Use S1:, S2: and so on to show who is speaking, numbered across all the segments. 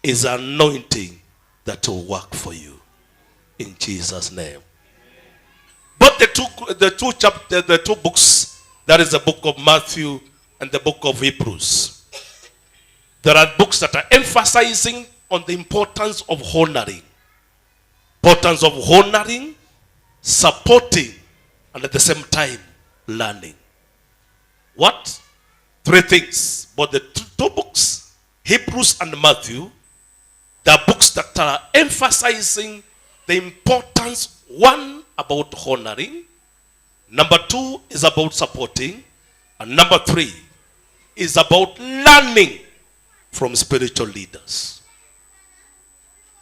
S1: Is anointing that will work for you. In Jesus' name. But the two chapter, the two books, that is the book of Matthew and the book of Hebrews. There are books that are emphasizing on the importance of honoring. Importance of honoring, supporting, and at the same time, learning. What? Three things. But the two books, Hebrews and Matthew, the books that are emphasizing the importance, one, about honoring, number two is about supporting, and number three is about learning from spiritual leaders.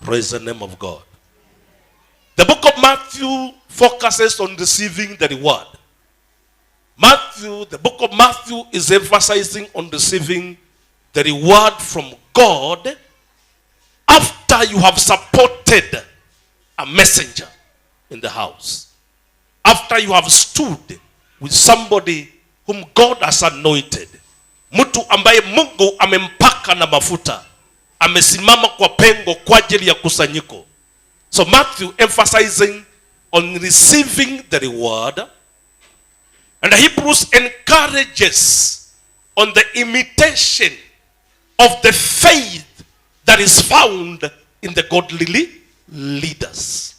S1: Praise the name of God. The book of Matthew focuses on receiving the reward. Matthew, the book of Matthew is emphasizing on receiving the reward from God after you have supported a messenger in the house. After you have stood with somebody whom God has anointed. Mtu ambaye Mungu amempaka na mafuta, amesimama kwa pengo kwa ajili ya kusanyiko. So Matthew emphasizing on receiving the reward, and Hebrews encourages on the imitation of the faith that is found in the godly leaders.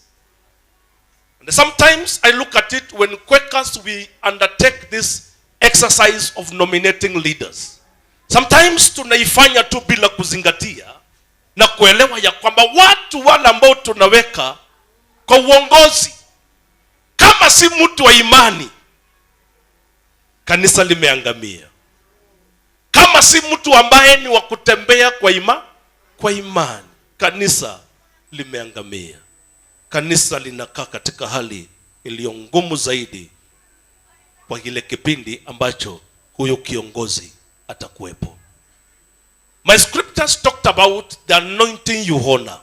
S1: And sometimes I look at it when Quakers, we undertake this exercise of nominating leaders. Sometimes tunaifanya tu bila kuzingatia na kuelewa ya kwamba watu wale ambao tunaweka kwa uongozi, kama si mtu wa imani, kanisa limeangamia. Kama si mtu ambaye ni wa kutembea kwa imani, kanisa limeangamia. Kanisa linakaa katika hali iliyo ngumu zaidi kwa kile kipindi ambacho huyo kiongozi atakuwepo. My scriptures talked about the anointing you honor,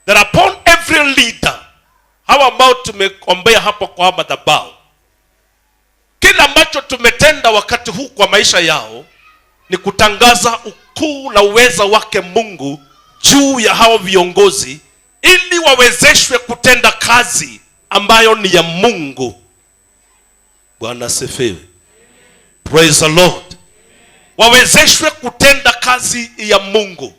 S1: that upon every leader, hawa ambao tumeombea hapo kwa madhabahu, kila ambacho tumetenda wakati huu kwa maisha yao ni kutangaza ukuu na uweza wake Mungu juu ya hao viongozi ili wawezeshwe kutenda kazi ambayo ni ya Mungu. Bwana asifiwe. Praise the Lord. Wawezeshwe kutenda kazi ya Mungu,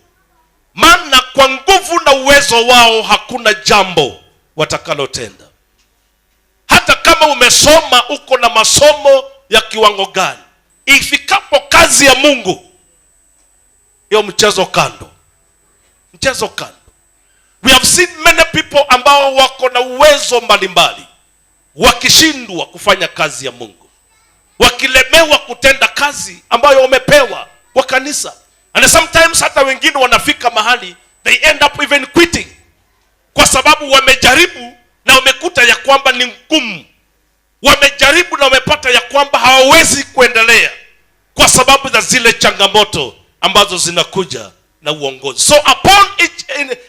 S1: maana kwa nguvu na uwezo wao hakuna jambo watakalotenda. Hata kama umesoma, uko na masomo ya kiwango gani, ifikapo kazi ya Mungu, hiyo mchezo kando, mchezo kando. We have seen many people ambao wako na uwezo mbalimbali wakishindwa kufanya kazi ya Mungu, wakilemewa kutenda kazi ambayo wamepewa kwa kanisa. And sometimes hata wengine wanafika mahali they end up even quitting, kwa sababu wamejaribu na wamekuta ya kwamba ni ngumu. Wamejaribu na wamepata ya kwamba hawawezi kuendelea kwa sababu za zile changamoto ambazo zinakuja na uongozi. So upon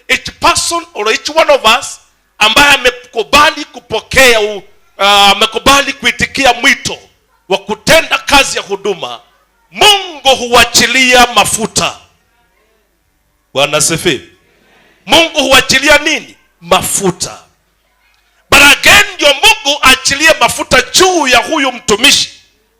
S1: each person or each one of us ambaye amekubali kupokea amekubali kuitikia mwito wa kutenda kazi ya huduma, Mungu huachilia mafuta. Bwana asifiwe. Mungu huachilia nini? Mafuta. But again, ndio Mungu aachilie mafuta juu ya huyu mtumishi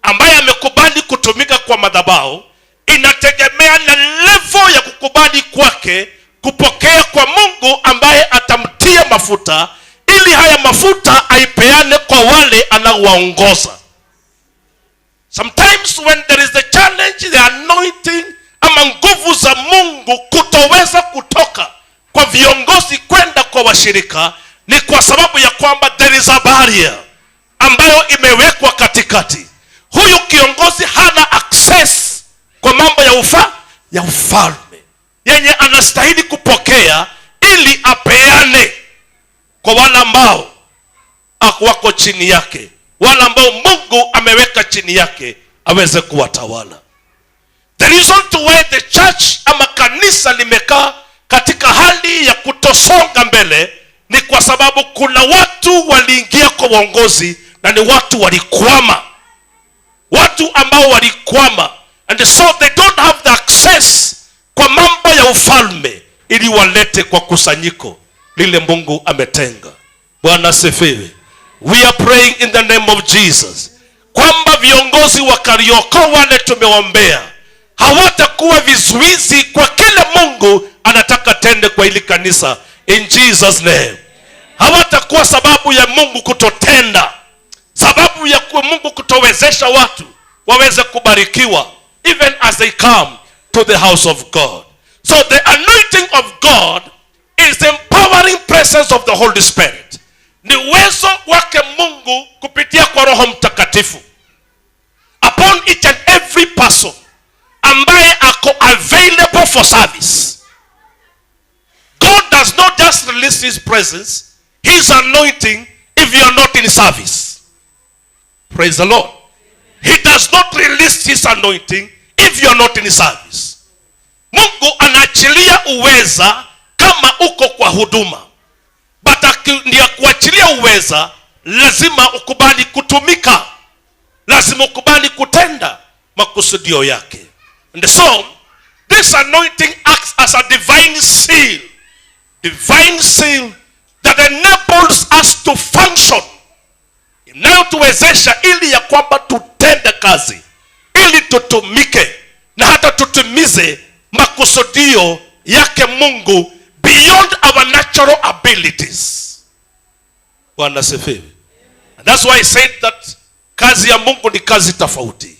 S1: ambaye amekubali kutumika kwa madhabahu, inategemea na level ya kukubali kwake kupokea kwa Mungu ambaye atamtia mafuta ili haya mafuta aipeane kwa wale anaowaongoza. Sometimes when there is a challenge, the anointing ama nguvu za Mungu kutoweza kutoka kwa viongozi kwenda kwa washirika ni kwa sababu ya kwamba there is a barrier ambayo imewekwa katikati. Huyu kiongozi hana access kwa mambo ya ufalme yenye anastahili kupokea ili apeane kwa wale ambao wako chini yake, wale ambao Mungu ameweka chini yake aweze kuwatawala. The reason to why the church ama kanisa limekaa katika hali ya kutosonga mbele ni kwa sababu kuna watu waliingia kwa uongozi na ni watu walikwama, watu ambao walikwama, and so they don't have the access kwa mambo ya ufalme ili waweze kwa mambo ya ufalme, ili walete kwa kusanyiko lile Mungu ametenga. Bwana asifiwe. We are praying in the name of Jesus kwamba viongozi wa Karioko wale tumeombea hawatakuwa vizuizi kwa kile Mungu anataka tende kwa hili kanisa, in Jesus' name. Hawatakuwa sababu ya Mungu kutotenda, sababu ya Mungu kutowezesha watu waweze kubarikiwa even as they come to the house of God. So the anointing of God is the empowering presence of the Holy Spirit. Ni uwezo wake Mungu kupitia kwa Roho Mtakatifu upon each and every person ambaye ako available for service. God does not just release his presence, his anointing, if you are not in service. Praise the Lord. He does not release his anointing if you are not in service. Mungu anaachilia uweza kama uko kwa huduma. But ndio kuachilia uweza, lazima ukubali kutumika, lazima ukubali kutenda makusudio yake. And so this anointing acts as a divine seal, divine seal that enables us to function, inayotuwezesha ili ya kwamba tutende kazi, ili tutumike na hata tutimize makusudio yake Mungu beyond our natural abilities. Bwana sifiwe. And that's why I said that kazi ya Mungu ni kazi tofauti.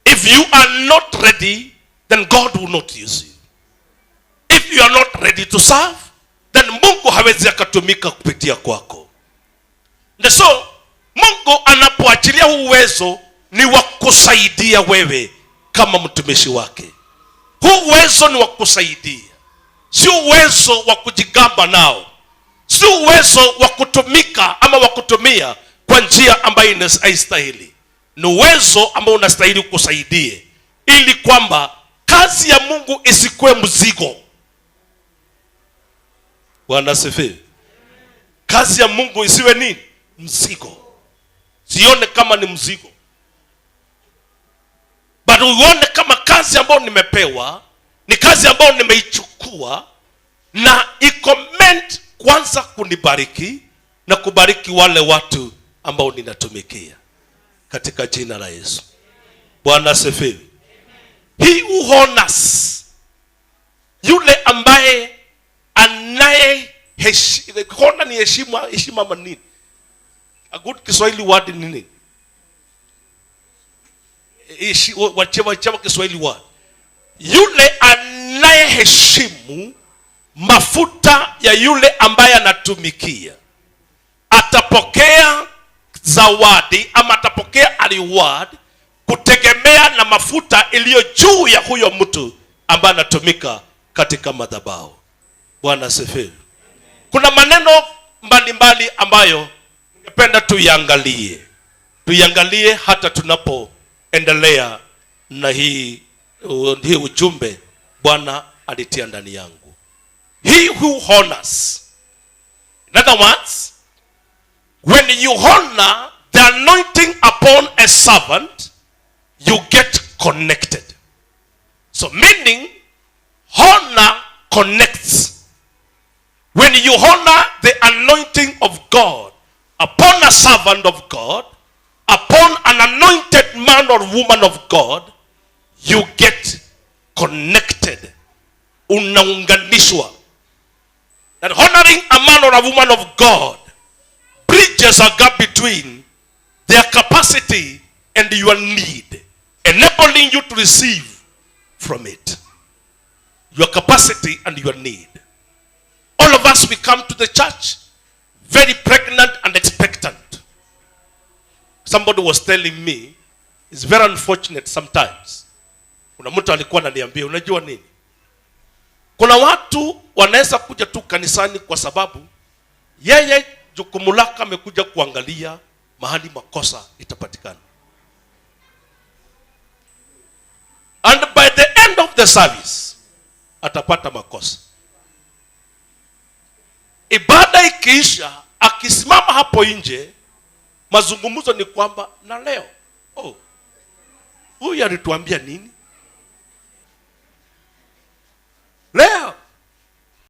S1: If you are not ready, then God will not use you. If you are not ready to serve, then Mungu hawezi akatumika kupitia kwako. And so Mungu anapoachilia huu uwezo ni wa kusaidia wewe kama mtumishi wake. Huu uwezo ni wa kusaidia, si uwezo wa kujigamba nao, si uwezo wa kutumika ama wa kutumia kwa njia ambayo haistahili. Ni uwezo ambao unastahili kusaidie, ili kwamba kazi ya Mungu isikuwe mzigo. Bwana asifiwe. Kazi ya Mungu isiwe nini? Mzigo. Sione kama ni mzigo, but uone kama kazi ambayo nimepewa ni kazi ambayo nimeichukua na iko meant kwanza kunibariki na kubariki wale watu ambao ninatumikia, katika jina la Yesu. Bwana asifiwe. He who honors, yule ambaye anaye honor ni heshima, heshima ama nini? A good Kiswahili word ni nini? Wachewa Kiswahili word. Yule anayeheshimu mafuta ya yule ambaye anatumikia atapokea zawadi ama atapokea reward kutegemea na mafuta iliyo juu ya huyo mtu ambaye anatumika katika madhabahu. Bwana asifiwe. Kuna maneno mbalimbali ambayo ningependa tuiangalie, tuiangalie hata tunapoendelea na hii ujumbe Bwana alitia ndani yangu. He who honors. In other words, when you honor the anointing upon a servant, you get connected. So meaning, honor connects. When you honor the anointing of God upon a servant of God, upon an anointed man or woman of God, you get connected. Unaunganishwa. That honoring a man or a woman of God bridges a gap between their capacity and your need, enabling you to receive from it. Your capacity and your need. All of us, we come to the church very pregnant and expectant. Somebody was telling me, it's very unfortunate sometimes. Kuna mtu alikuwa ananiambia, "Unajua nini? Kuna watu wanaweza kuja tu kanisani kwa sababu yeye jukumu lake amekuja kuangalia mahali makosa itapatikana. And by the end of the service atapata makosa. Ibada ikiisha, akisimama hapo nje, mazungumzo ni kwamba na leo, oh, huyu alituambia nini?" Leo.